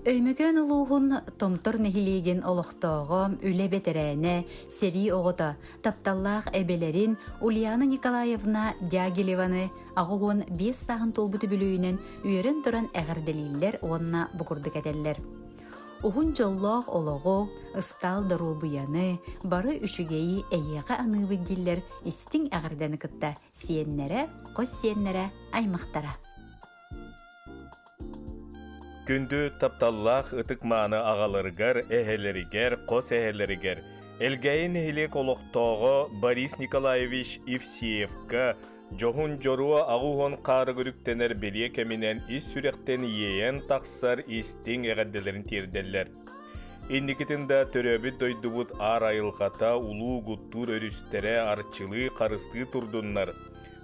Өймөкөөн улууһун Томтор нэһилиэгин олохтооҕо, үлэ бэтэрээнэ, сэрии оҕото, тапталлаах эбэлэрин Ульяна Николаевна Дягилеваны 85 сааһын туолбут үбүлүөйүнэн үөрэн туран эҕэрдэлииллэр уонна бу курдук этэллэр. Уһун дьоллоох олоҕу, ыстаал доруобуйаны, бары үчүгэйи эйиэхэ аныыбыт дииллэр истиҥ эҕэрдэни кытта сиэннэрэ, хос сиэннэрэ, аймахтара. Күндү тапталлаах ытык-мааны аҕаларыгар, эһэлэригэр, хос эһэлэригэр Элгээйи нэһилиэк олохтооҕо Борис Николаевич Евсеевка дьоһун дьоруо аҕуһун хаарыгыр үктэнэр бэлиэ кэминэн ис сүрэхтэн иэйэн тахсар истиҥ эҕэрдэлэрин тиэрдэллэр. Инникитин да төрөөбүт дойдубут аар айылҕата, улуу гуттуур өрүстэрэ арчылыы, харыстыы турдуннар.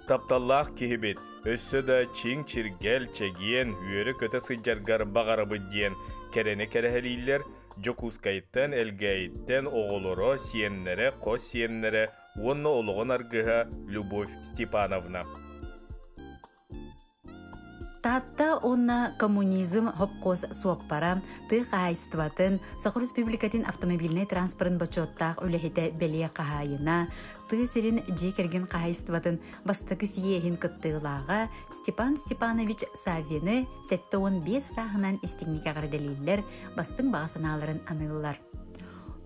Тапталлаах киһибит, өссө да чиҥ-чиргэл, чэгиэн, үөрэ-көтө сылдьаргар баҕарабыт диэн кэрэни кэрэһэлииллэр Дьокуускайтан, Элгээйиттэн оҕолоро, сиэннэрэ, хос сиэннэрэ уонна олоҕун аргыһа Любовь Степановна. Таатта уонна коммунизм хопкуос суоппара, тыа хаһаайыстыбатын, Саха Республикатын автомобильнай транспорын бочуоттаах үлэһитэ бэлиэ хаһаайына, тыа сирин дьиэ кэргэн хаһаайыстыбатын бастакы сийиэһин кыттыылааҕа Степан Степанович Саввины 75 сааһынан истиҥник эҕэрдэлииллэр, бастыҥ баҕа санааларын аныыллар.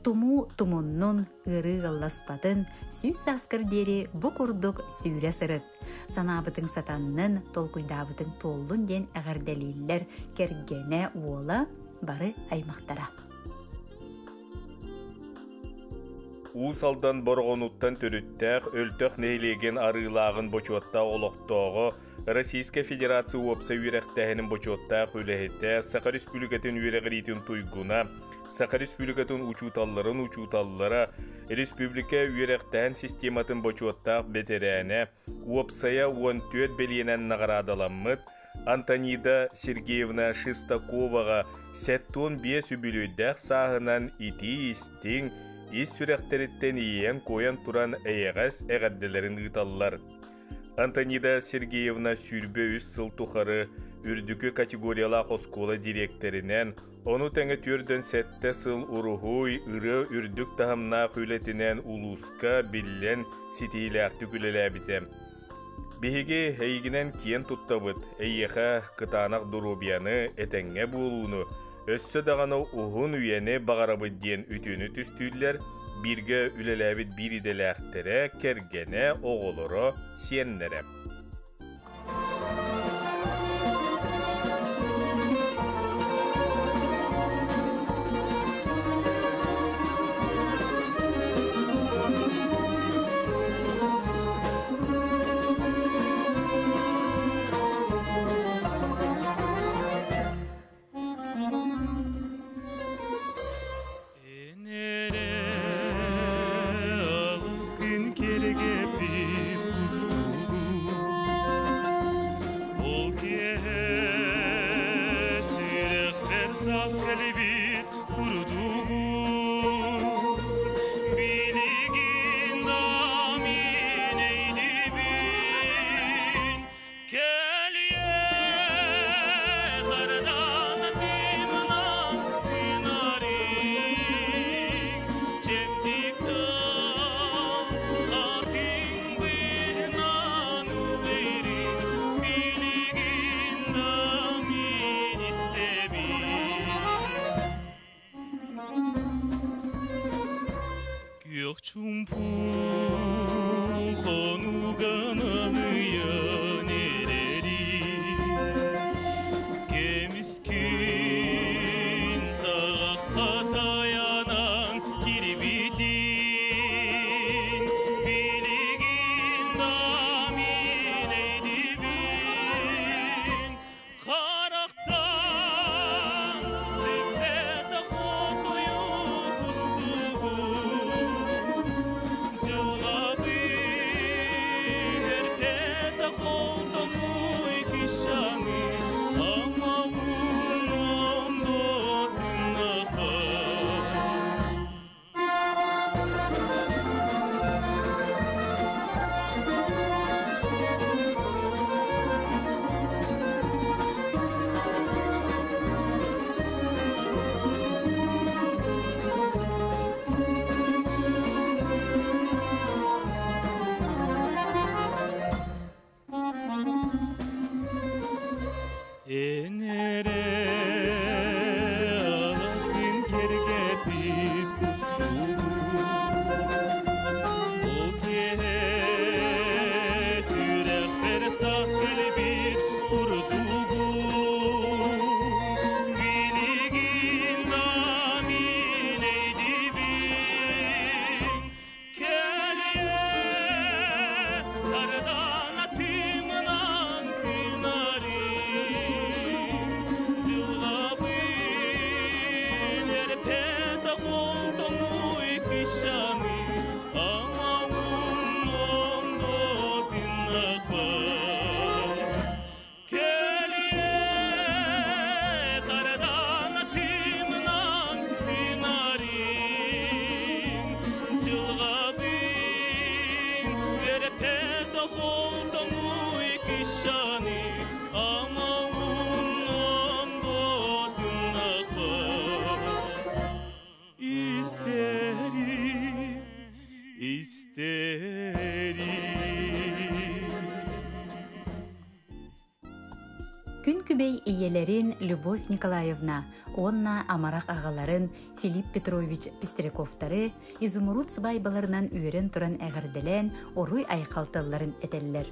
Тумуу тумуннун, ыарыы ыалласпатын, сүүс сааскар диэри бу курдук сүүрэ сырыт. Санаабытыҥ сатаннын, толкуйдаабытыҥ туоллун диэн эҕэрдэлииллэр кэргэнэ, уола, бары аймахтара. Уус Алдан Бороҕонуттан төрүттээх Өлтөх нэһилиэгин Арыылааҕын бочуоттаах олохтооҕо, Российскай Федерация уопсай үөрэхтээһинин бочуоттаах үлэһитэ, Саха Республикатын үөрэҕириитин туйгуна, Саха Республикатын учууталларын учууталлара, республика үөрэхтээн систематын бочуоттаах бэтэрээнэ, уопсайа 14 бэлиэнэн наҕараадаламмыт Антонида Сергеевна Шестаковаҕа 75 үбүлүөйдээх сааһынан итии-истиҥ, ис сүрэхтэриттэн иэйэн-куойан туран эйэҕэс эҕэрдэлэрин ыыталлар. Антонида Сергеевна 23 сыл тухары үрдүкү категориялаах оскуола дириэктэринэн, ону тэҥэ 47 сыл уруһуй, ырыа үрдүк таһымнаах үлэтинэн улууска биллэн ситиһиилээхтик үлэлээбитэ. Биһиги эйигинэн киэн туттабыт, эйиэхэ кытаанах доруобуйаны, этэҥҥэ буолууну, өссө даҕаны уһун үйэни баҕарабыт диэн үтүөнү түстүүллэр, бииргэ үлэлээбит биир идэлээхтэрэ, кэргэнэ, оҕолоро, сиэннэрэ. Кергепит кустугу Ол киэһэ сүрэхпэр саас кэлбит курдугу Билигин да мин эйдибин Кэлиэ тардан тымнан тынарыҥ Чэбдик тыл атыҥ быһынан ылырын Билигин да мин истэбин Күөх чумпу хонуган алыйан эрэри Кемискин саҕахха таянан кирбитин Билигин да мин эйдибин Харахтан сүппэтэх отуйу кустугун. Ийэлэрин Любовь Николаевна уонна амарах аҕаларын Филипп Петрович Пестряковтары изумруд сыбаайбаларынан үөрэн туран эҕэрдэлээн уруй айхал тылларын этэллэр.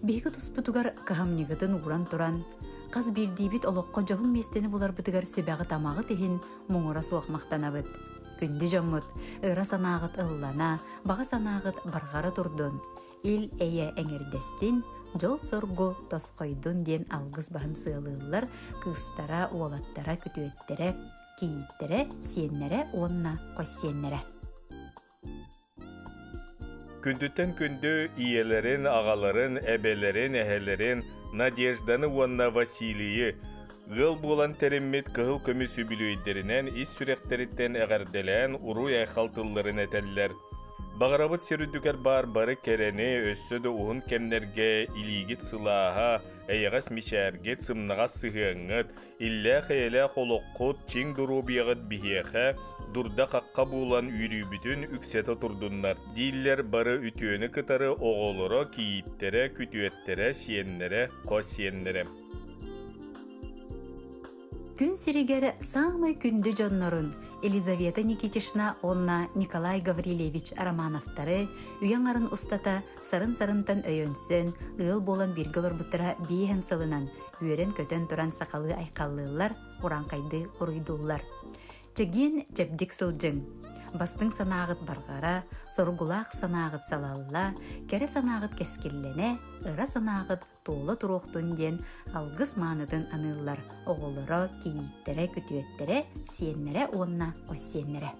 Биһиги туспутугар кыһамньыгытын ууран туран, хас биирдиибит олоххо дьоһун миэстэни буларбытыгар сүбэҕит-амаҕыт иһин муҥура суох махтанабыт. Күндү дьоммут, ыра санааҕыт ыллана, баҕа санааҕыт барҕара турдун, ил-эйэ эҥэрдэстин, дьол-соргу тосхойдун диэн алгыс баһын сыалыыллар кыыстара, уолаттара, күтүөттэрэ, кийииттэрэ, сиэннэрэ уонна хос сиэннэрэ. Күндүттэн күндү ийэлэрин, аҕаларын, эбэлэрин, эһэлэрин Надежданы уонна Василийы ыал буолан тэриммит кыһыл көмүс үбүлүөйдэринэн ис сүрэхтэриттэн эҕэрдэлээн уруй-айхал тылларын этэллэр. Баҕарабыт сир үрдүгэр баар бары кэрэни өссө да уһун кэмнэргэ илиигит сылааһа, эйэҕэс мичээргит, сымнаҕас сыһыаҥҥыт, иллээх-эйэлээх олоххут, чиҥ доруобуйаҕыт биһиэхэ дурда-хахха буолан үөрүүбүтүн үксэтэ турдуннар, дииллэр бары үтүөнү кытары оҕолоро, кийииттэрэ, күтүөттэрэ, сиэннэрэ, хос сиэннэрэ. Күн сиригэр саамай күндү дьоннорун Елизавета Никитична уонна Николай Гаврильевич Романовтары үйэ аҥарын устата сарын-сарынтан өйөнсөн, ыал буолан бииргэ олорбуттара биэһэн сылынан үөрэн-көтөн туран сахалыы айхаллыыллар, урааҥхайдыы уруйдууллар. Чэгиэн чэбдик сылдьыҥ! Бастыҥ санааҕыт барҕара, соргулаах санааҕыт салалла, кэрэ санааҕыт кэскиллэнэ, ыра санааҕыт туола туруохтун диэн алгыс маанытын аныыллар оҕолоро, кийииттэрэ, күтүөттэрэ, сиэннэрэ уонна хос сиэннэрэ.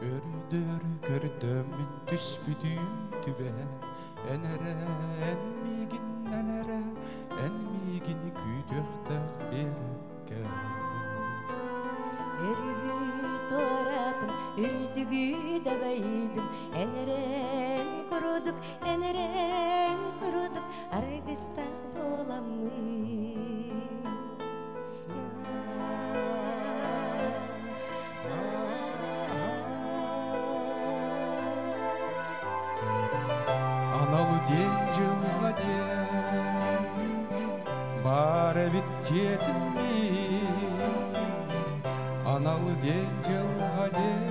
Өрдөр көрдөммүн түспүтүм түбэһэ Эн эрэ, эн миигин, эн эрэ, эн миигин күүтүөхтээх биэрэккэ. Өрүһү туоратым, үрдүгү дабайдым, эн эрэн курдук, эн эрэн курдук аргыстаах буоламмын. Анал диэн дьылҕа диэн баар эбит дьиэтим мин. Анал диэн дьылҕа диэн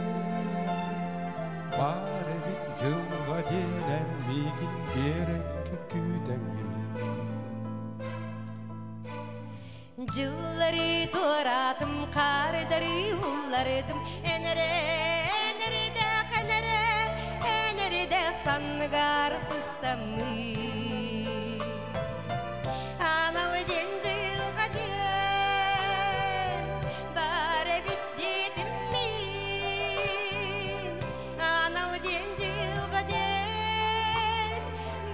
баар эбит дьылҕа диэн эн миигин биэрэккэ күүтэҥҥин. Дьыллары туораатым, хаардары уллардым, эн эрэ, эн эрэдээх, эн эрэ, эн эрэдээх санныгар сыстаммын. Анал диэн дьылҕа диэн бар эбит диэтим мин. Анал диэн дьылҕа диэн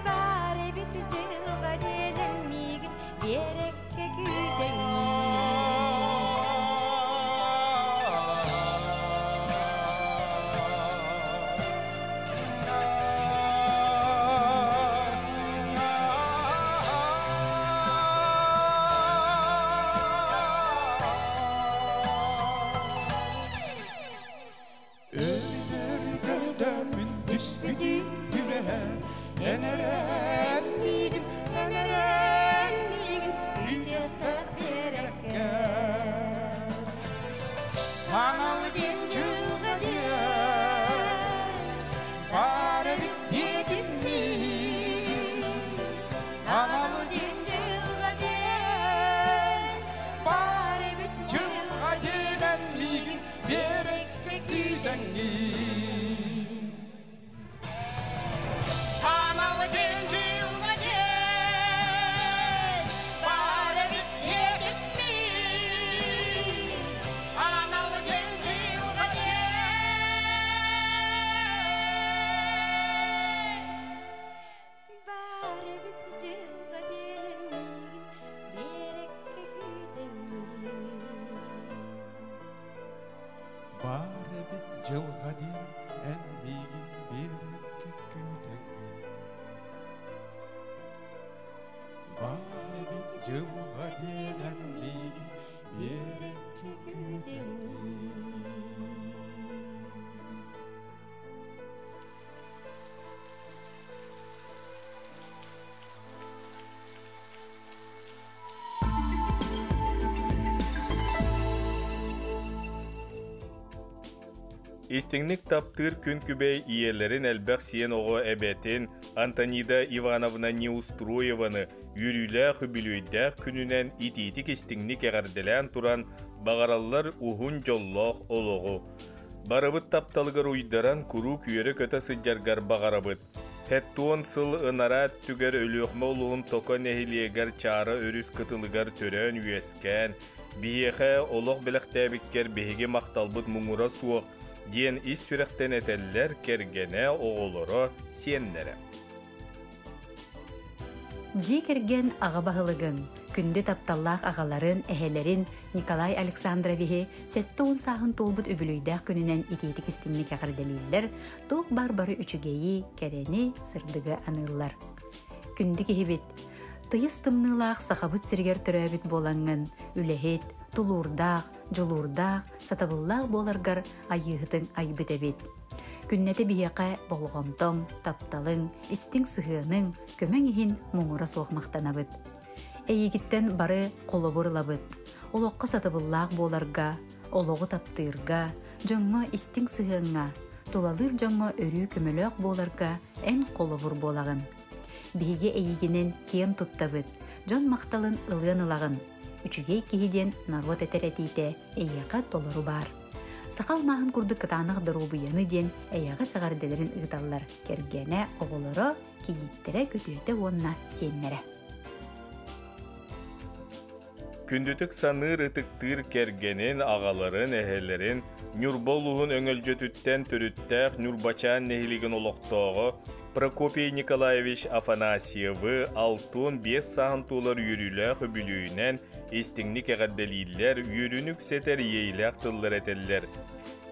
бар эбит дьылҕа диэн эн миигин биэрэккэ күүтэҥҥин. Өр көрдөммүн түспүтүм түбэһэ Эн эрэн миигин, эн эрэн миигин күүтүөхтээх биэрэккэ. Анал диэн дьылҕа диэн баар эбит диэтим мин. Анал диэн дьылҕа диэн баар эбит дьылҕа диэн эн миигин биэрэккэ күүтэҥҥин. Анал диэн дьылҕа диэн баар эбит диэтим мин. Анал диэн дьылҕа диэн Баар эбит дьылҕа диэн миигин биэрэккэ күүтэҥҥин. Баар эбит дьылҕа диэн эн миигин биэрэккэ күүтэҥҥин. Баар эбит Дьылҕа диэнэн миигин биэрэккэ күүтэҥҥин. Истиҥник таптыыр күн күбэй ийэлэрин элбэх сиэн оҕо эбэтин Антонида Ивановна Неустроеваны үөрүүлээх үбүлүөйдээх күнүнэн итиитик истиҥник эҕэрдэлээн туран баҕараллар уһун дьоллоох олоҕу. Барыбыт тапталыгар уйдаран куруук үөрэ-көтө сылдьаргар баҕарабыт. Хэттуон сыл ынараа өттүгэр Өлүөхүмэ улууһун Токо нэһилиэгэр Чаара өрүс кытылыгар төрөөн-үөскээн, биһиэхэ олох бэлэхтээбиккэр биһиги махталбыт муҥура суох, диэн ис сүрэхтэн этэллэр кэргэнэ, оҕолоро, сиэннэрэ. Дьиэ кэргэн аҕа баһылыгын, күндү тапталлаах аҕаларын, эһэлэрин Николай Александровиһы 70 сааһын туолбут үбүлүөйдээх күнүнэн итиитик истиҥник эҕэрдэлииллэр, туох баар бары үчүгэйи, кэрэни, сырдыгы аныыллар. Күндү киһибит, тыйыс тымныылаах Сахабыт сиригэр төрөөбүт буолаҥҥын, үлэһит, тулуурдаах, дьулуурдаах, сатабыллаах буоларгар айыыһытыҥ айбыт эбит. Күннэтэ биһиэхэ болҕомтоҥ, тапталыҥ, истиҥ сыһыаныҥ, көмөҥ иһин муҥура суох махтанабыт. Эйигиттэн бары холобур ылабыт. Олоххо сатабыллаах буоларга, олоҕу таптыырга, дьоҥҥо истиҥ сыһыаҥҥа, тулалыыр дьоҥҥо өрүү көмөлөөх буоларга эн холобур буолаҕын. Биһиги эйигинэн киэн туттабыт, дьон махталын ылыан ылаҕын. Үчүгэй киһи диэн норуот этэр этиитэ эйиэхэ толору баар. Саха алмааһын курдук кытаанах доруобуйаны диэн эйэҕэс эҕэрдэлэрин ыыталлар кэргэнэ, оҕолоро, кийииттэрэ, күтүөтэ уонна сиэннэрэ. Күндүтүк саныыр ытыктыыр кэргэнин, аҕаларын, эһэлэрин Ньурба улууһун Өҥөлдьөтүттэн төрүттээх Ньурбачаан нэһилиэгин олохтооҕо Прокопий Николаевич Афанасьевы 65 сааһын туолар үөрүүлээх үбүлүөйүнэн истиҥник эҕэрдэлииллэр, үөрүүнү үксэтэр иэйилээх тыллар этэллэр.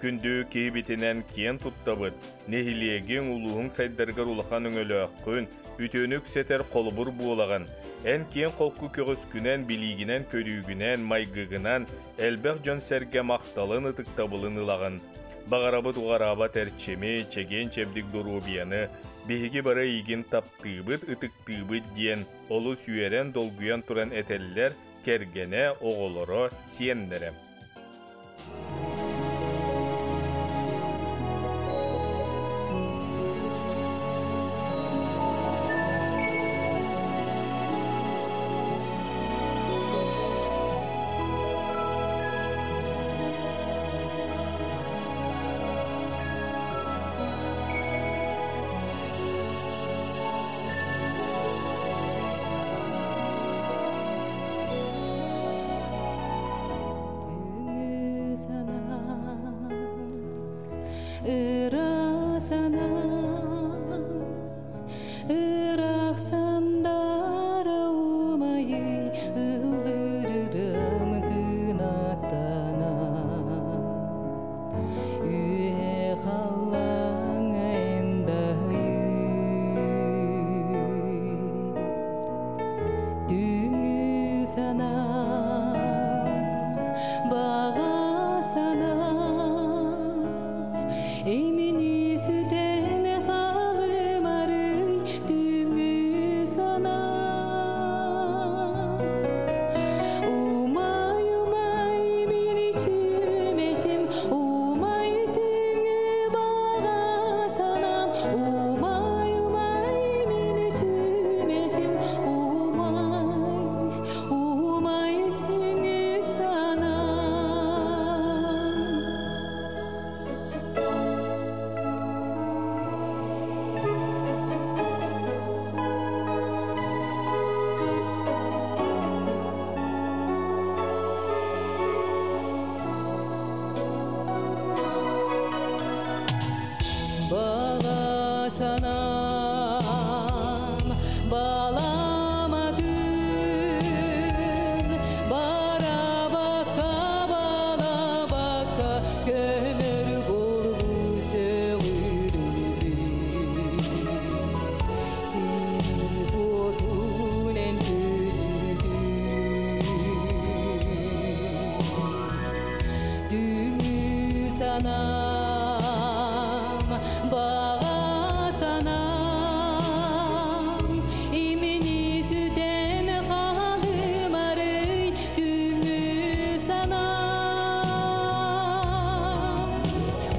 Күндү киһибитинэн киэн туттабыт, нэһилиэгиҥ, улууһуҥ сайдарыгар улахан өҥөлөөххүн, үтүөнү үксэтэр холобур буолаҕын. Эн киэҥ-холку көҕүскүнэн, билиигинэн-көрүүгүнэн, майгыгынан элбэх дьон-сэргэ махталын, ытыктабылын ылаҕын. Баҕарабыт уҕараабат эрчими, чэгиэн-чэбдик доруобуйаны, биһиги бары эйигин таптыыбыт, ытыктыыбыт диэн олус үөрэн, долгуйан туран этэллэр кэргэнэ, оҕолоро, сиэннэрэ. Ыра санаа, ыраах сандара умайый, ыллырырым кынаттана. Үө халлаҥа эндаһый, түҥү санаа, баҕа санаа, имини сүтэрбит. Санаам, баҕа санаам, имини сүтэн хаалымарый түҥҥү санаам.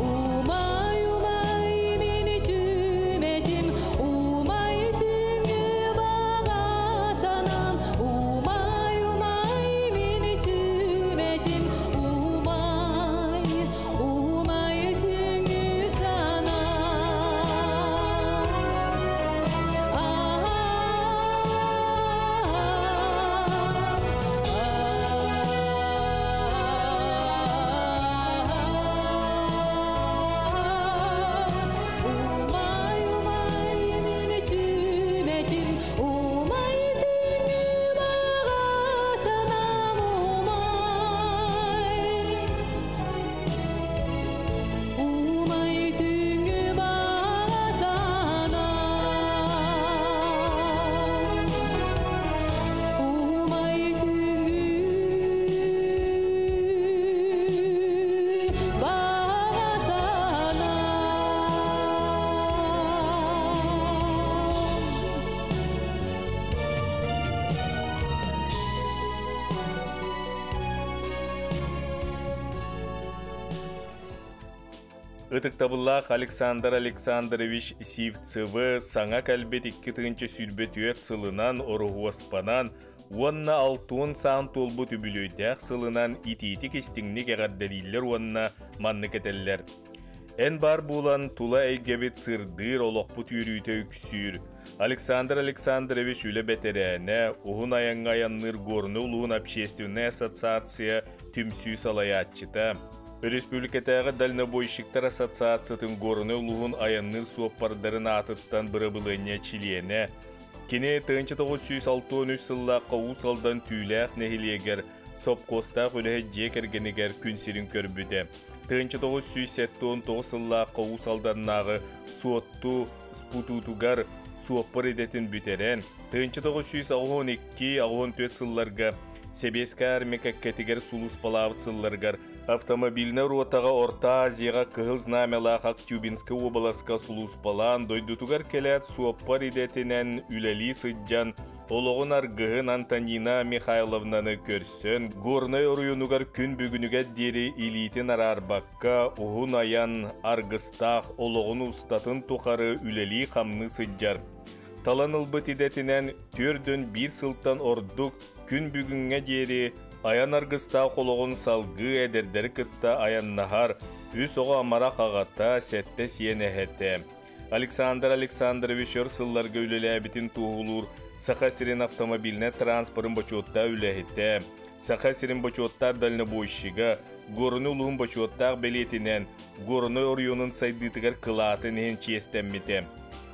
Умай, умай, мин чүмэчим, умай түҥҥү баҕа санаам, умай, умай, мин чүмэчим, умай, умай түҥҥү санаам. Умай, умай, мин чүмэчим, умай түҥҥү баҕа санаам, умай. Умай түҥҥү баҕа санаам. Умай түҥҥү баҕа санаам. Ытыктабыллаах Александр Александрович Сивцевы саҥа кэлбит 2024 сылынан Ороһуоспанан уонна алтуон саан туолбут үбүлүөйдээх сылынан итиитик истиҥник эҕэрдэлииллэр уонна маннык этэллэр. Эн баар буолан тула эйгэбит сырдыыр, олохпут үөрүүтэ үксүүр. Александр Александрович үлэ бэтэрээнэ, уһун айаҥҥа айанныыр Горнай улууһун общественнай ассоциация түмсүү салайааччыта, Өрөспүүбүлүкэтээҕи дальнобойщиктар ассоциациятын Горнай улууһун айанныыр суоппардарын аатыттан бырабылыанньа чилиэнэ. Кини 1963 сыллаахха Уус Алдан Түүлээх нэһилиэгэр сопхуостаах үлэһит дьиэ кэргэнигэр күн сирин көрбүтэ. 1979 сыллаахха Уус Алданнааҕы Суотту спутуутугар суоппар идэтин бүтэрэн, 1982-84 сылларга Сэбиэскэй армия кэккэтигэр сулууспалаабыт сылларыгар автомобильнай ротаҕа Орто Азияҕа Кыһыл Знамялаах Актюбинскай уобаласка сулууспалаан, дойдутугар кэлээт суоппар идэтинэн үлэлии сылдьан, олоҕун аргыһын Антонина Михайловнаны көрсөн, Горнай оройуонугар күн бүгүнүгэр диэри илиитин араарбакка, уһун айан аргыстаах олоҕун устатын тухары үлэлии-хамныы сылдьар. Талан ылбыт идэтинэн 41 сылтан ордук күн бүгүҥҥэ диэри айан аргыстаах олоҕун салгыы эдэрдэри кытта айаннаһар, үс оҕо амарах аҕата, сэттэ сиэн эһэтэ. Александр Александрович өр сылларга үлэлээбитин туоһулуур Саха сирин автомобильнай транспорын бочуоттаах үлэһитэ, Саха сирин бочуоттаах дальнобойщига, Горнай улууһун бочуоттаах бэлиэтинэн Горнай оройуонун сайдыытыгар кылаатын иһин чиэстэммитэ.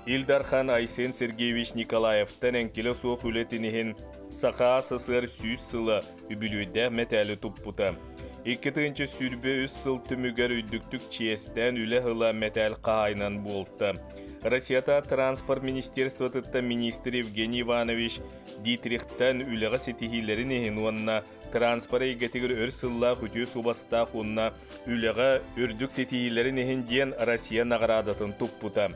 Ил Дархан Айсен Сергеевич Николаевтан эҥкилэ суох үлэтин иһин Саха СССР 100 сыла үбүлүөйдээх мэтээли туппута. 2023 сыл түмүгэр үрдүктүк чиэстээн үлэ ыла мэтээл хаһаайынан буолта. Россията транспорт министерствотыттан министр Евгений Иванович Дитрихтэн үлэҕэ ситиһиилэрин иһин уонна транспорт эйгэтигэр өр сыллаах үтүө суобастаах уонна үлэҕэ үрдүк ситиһиилэрин иһин диэн Россия наҕараадатын туппута.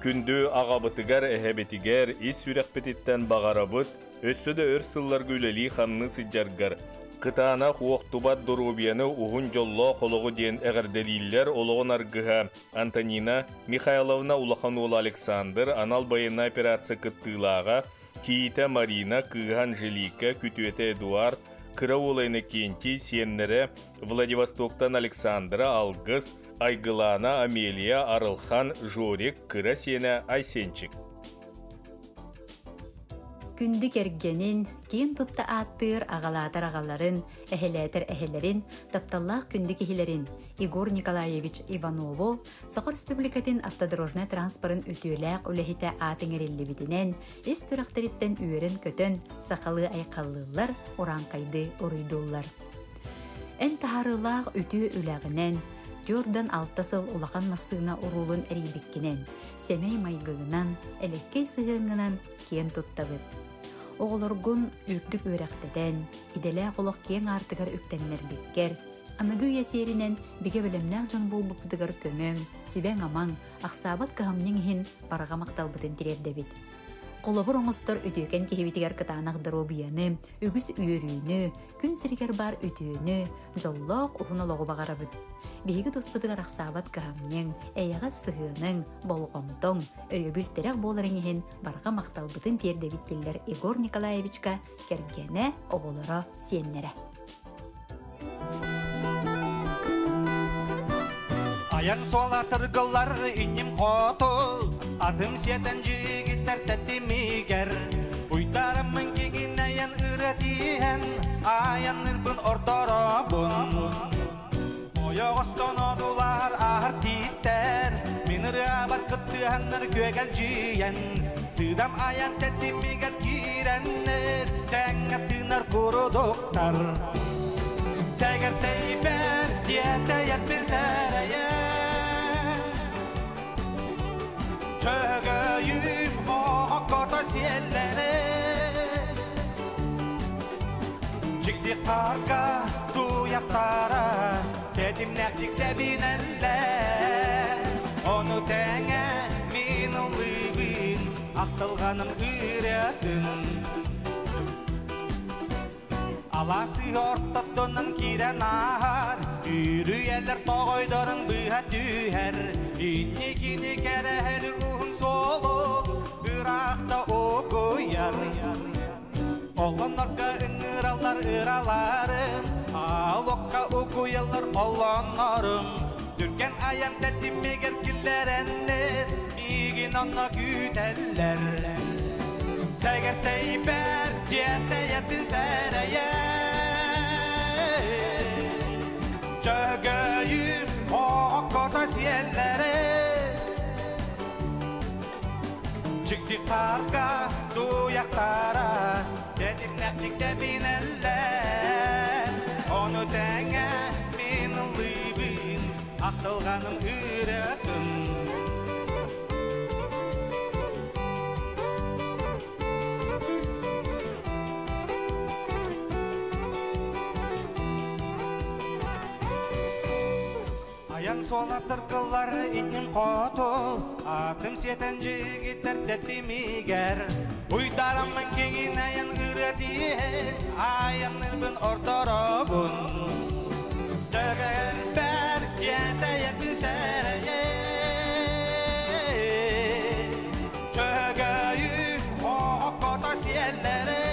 Күндү аҕабытыгар, эһэбитигэр ис сүрэхпититтэн баҕарабыт, өссө да өр сылларга үлэлии-хамныы сылдьаргар, кытаанах уохтубат доруобуйаны уһун дьоллоох олоҕу диэн эҕэрдэлииллэр олоҕун аргыһа Антонина Михайловна улахан уола Александр анал байыаннай операция кыттыылааҕа, кийиитэ Марина, кыыһа Анжелика, күтүөтэ Эдуард, кыра уола Иннокентий, сиэннэрэ Владивостоктан Александра, Алгыс, Айгылаана, Амелия, Арылхан, Жорик, кыра сиэнэ Айсенчик. Күндү кэргэнин, киэн тутта ааттыыр аҕалаатар аҕаларын, эһэлээтэр эһэлэрин, тапталлаах күндү киһилэрин Егор Николаевич Иванову Саха Республикатын автодорожнай транспорын үтүөлээх үлэһитэ аат иҥэриллибитинэн, ис сүрэхтэриттэн үөрэн-көтөн, сахалыы айхаллыыллар, урааҥхайды уруйдууллар. Эн таһаарыылаах үтүө үлэҕинэн, 46 сыл улахан массыына уруулун эрийбиккинэн, сэмэй майгыгынан, элэккэй сыһыаҥҥынан киэн туттабыт. Оҕолоргун үрдүк үөрэхтэтэн, идэлээх олох киэҥ аартыгар үктэннэрбиккэр, Аныгы үйэ сиэринэн бигэ бэлэмнээх дьон буолбуппутугар көмөҥ, сүбэҥ-амаҥ, ахсаабат кыһамньыҥ иһин барҕа махталбытын тириэрдэбит. Холобур оҥостор үтүөкэн киһибитигэр кытаанах доруобуйаны, үгүс үөрүүнү, күн сиригэр баар үтүөнү, дьоллоох уһун олоҕу баҕарабыт. Биһиги туспутугар ахсаабат кыһамньыҥ, эйэҕэс сыһыаныҥ, болҕомтоҥ, өйөбүл тирэх буоларыҥ иһин барҕа махталбытын тиэрдэбит дииллэр Егор Николаевичка кэргэнэ, оҕолоро, сиэннэрэ. Айан суола тыргыллар инним хоту, Атым сиэтэн дьигиттэр тэтимигэр, Уйдарыммын киҥинэйэн ырыа тииһэн, Айанныырбын ордоробун. Ойоҕостон одуулаһар ааһар тииттэр, Мин ырыабар кыттыһаннар күөгэлдьийэн, Сыыдам айан тэтимигэр киирэннэр, Тэҥҥэ тыынар курдуктар. Сэгэртэйбэр тиэтэйэрбин сэрэйэн, Чөгөйүм оһоккото сиэллэрэ, Дьикти хаарга туйахтара тэтимнээхтик тэбинэллэр. Ону тэҥэ мин ыллыыбын ахтылҕаным ырыатын. Алаас ортотунан киирэн ааһар, Үрүйэлэр тоҕойдорун быыһа түһэр. Инникини кэрэһэл уһун суолу ыраахта угуйар. Олоннорго ыҥыраллар ыраларым, Аалокка угуйаллар олоннорум. Түргэн айан тэтимигэр киллэрэннэр, Миигин онно күүтэллэр. Сэгэртэйбэр тиэтэйэрбин сэрэйэн, Чөгөйүм оһоккото сиэллэрэ. Дьикти хаарга туйахтара тэтимнээхтик тэбинэллэр. Ону тэҥэ мин ыллыыбын ахтылҕаным ырыатын. Айан суола тыргыллар иннин хоту, Атым сиэтэн дьигиттэр тэтимигэр. Уйдараммын киҥинэйэн ырыа тииһэн, Айанныырбын ордоробун. Дьөгөрбэр тиэтэйэрбин сэрэйэн, Чөгөйү оһоккото сиэллэрэ.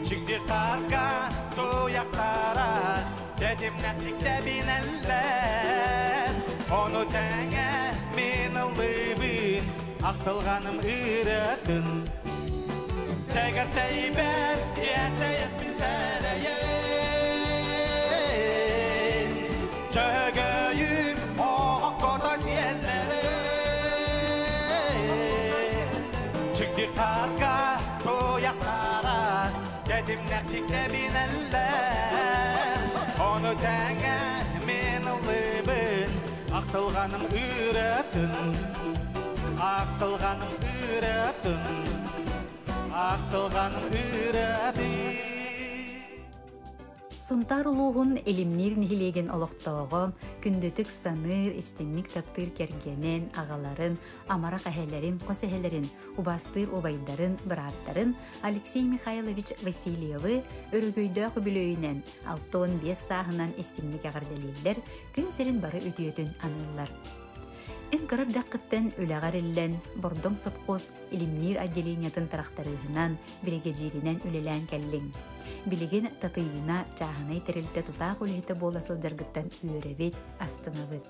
Чигди хаарга туйахтара тэтимнээхтик тэбинэллэр. Ону тэҥэ мин ыллыыбын ахтылҕаным ырыатын. Сэгэртэйбэр тиэтэйэрбин сэрэйэн, Чөгөйүм оһоккото сиэллэрэ. Чигди хаарга туйахтара тэтимнээхтик тэбинэллэр. Ону тэҥэ мин ыллыыбын ахтылҕаным ырыатын. Ахтылҕаным ырыатын. Ахтылҕаным ырыатын. Сунтаар улууһун Илимниир нэһилиэгин олохтооҕо, күндүтүк саныыр, истиҥник таптыыр кэргэнин, аҕаларын, амарах эһэлэрин, хос эһэлэрин, убаастыыр убайдарын, бырааттарын Алексей Михайлович Васильевы өрөгөйдөөх үбүлүөйүнэн 65 сааһынан истиҥник эҕэрдэлииллэр, күн сирин бары үтүөтүн аныыллар. Эн кыра эрдэххиттэн үлэҕэр иллэн, Бордоҥ сопхуос Илимниир отделениетын тырахтарыыһынан, биригэдьииринэн үлэлээн кэллиҥ. Билигин Татыйыына чааһынай тэрилтэ тутаах үлэһитэ буола сылдьаргыттан үөрэбит, астынабыт.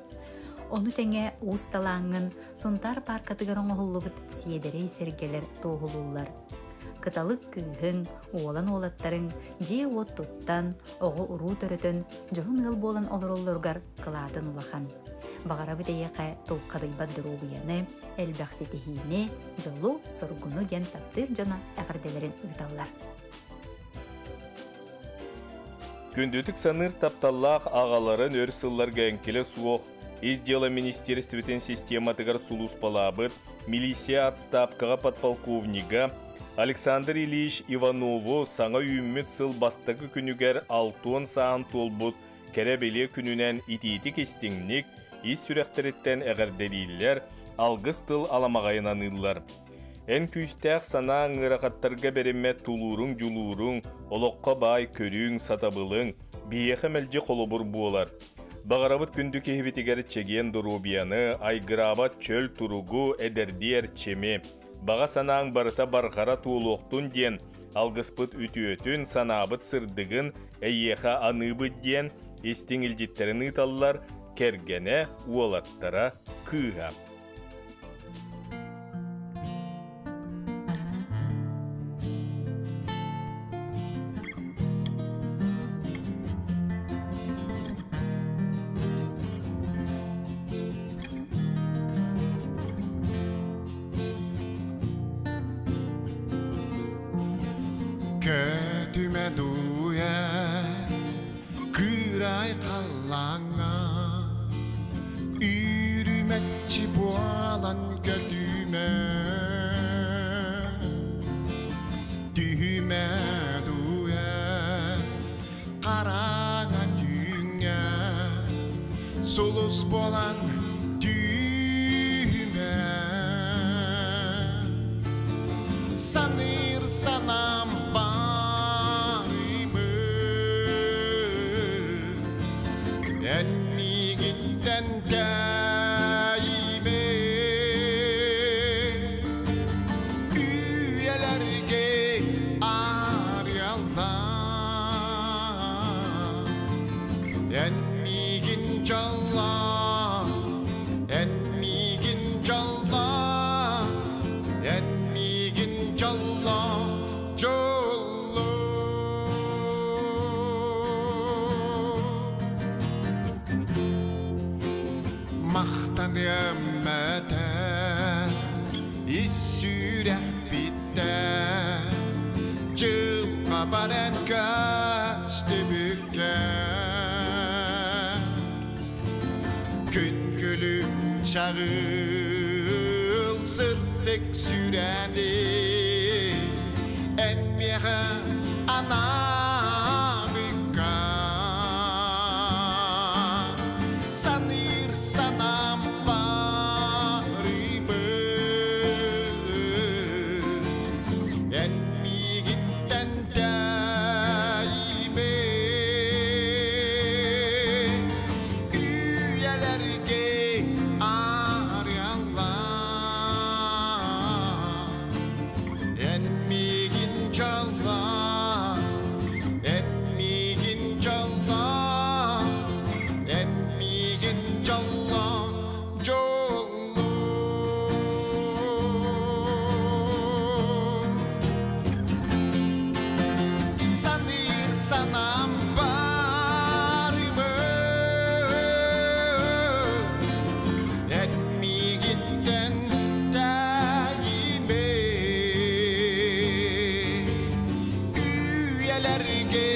Ону тэҥэ уус талааҥҥын Сунтаар пааркатыгар оҥоһуллубут сиэдэрэй сэргэлэр туоһулууллар. Кыталык кыыһыҥ, уолан уолаттарыҥ дьиэ-уот туттан, оҕо-уруу төрөтөн, дьоһун ыал буолан олороллоругар кылаатын улахан. Баҕарабыт эйиэхэ тулхадыйбат доруобуйаны, элбэх ситиһиини, дьолу, соргуну диэн таптыыр дьоно эҕэрдэлэрин ыыталлар. Күндүтүк саныыр тапталлаах аҕаларын өр сылларга эҥкилэ суох Ис дьыала министиэристибэтин систематыгар сулууспалаабыт милиция отставкаҕа подполковнига Александр Ильич Иванову саҥа үүммүт сыл бастакы күнүгэр алтуон сааһын туолбут кэрэ-бэлиэ күнүнэн итиитик-истиҥник, ис сүрэхтэриттэн эҕэрдэлииллэр, алгыс тыл аламаҕайын аныыллар. Эн күүстээх санааҥ ыарахаттарга бэриммэт тулууруҥ-дьулууруҥ, олоххо баай көрүүҥ, сатабылыҥ биһиэхэ мэлдьи холобур буолар. Баҕарабыт күндү киһибитигэр чэгиэн доруобуйаны, айгыраабат чөл туругу, эдэрдии эрчими, баҕа санааҥ барыта барҕара туолуохтун диэн алгыспыт үтүөтүн, санаабыт сырдыгын эйиэхэ аныыбыт диэн истиҥ илдьиттэрин ыыталлар кэргэнэ, уолаттара, кыыһа. Көтүмэ дуйа кыырай халлааҥҥа Үрүмэччи буолан көтүмэ Түһүмэ дуйа хараҥа түүҥҥэ Сулус буолан түһүмэ Саныыр санаам барыбын Эн миигиттэн тэйимэ Үйэлэргэ арыаллаа Эн миигин дьоллоо Эн миигин дьоллоо Эн миигин дьоллоо дьоллоо Махтаныам этэ ис сүрэхпиттэн Дьылҕа баран көстүбүккэ Күн күлүм чаҕыл сырдык сүрэни Эн миэхэ анаабыкка Саныыр санаам барыбын Эн миигиттэн тэйимэ Үйэлэргэ арыаллаа Эн миигин дьоллоо Эн миигин дьоллоо Эн миигин дьоллоо дьоллоо Саныыр санаам барыбын Эн миигиттэн тэйимэ Үйэлэргэ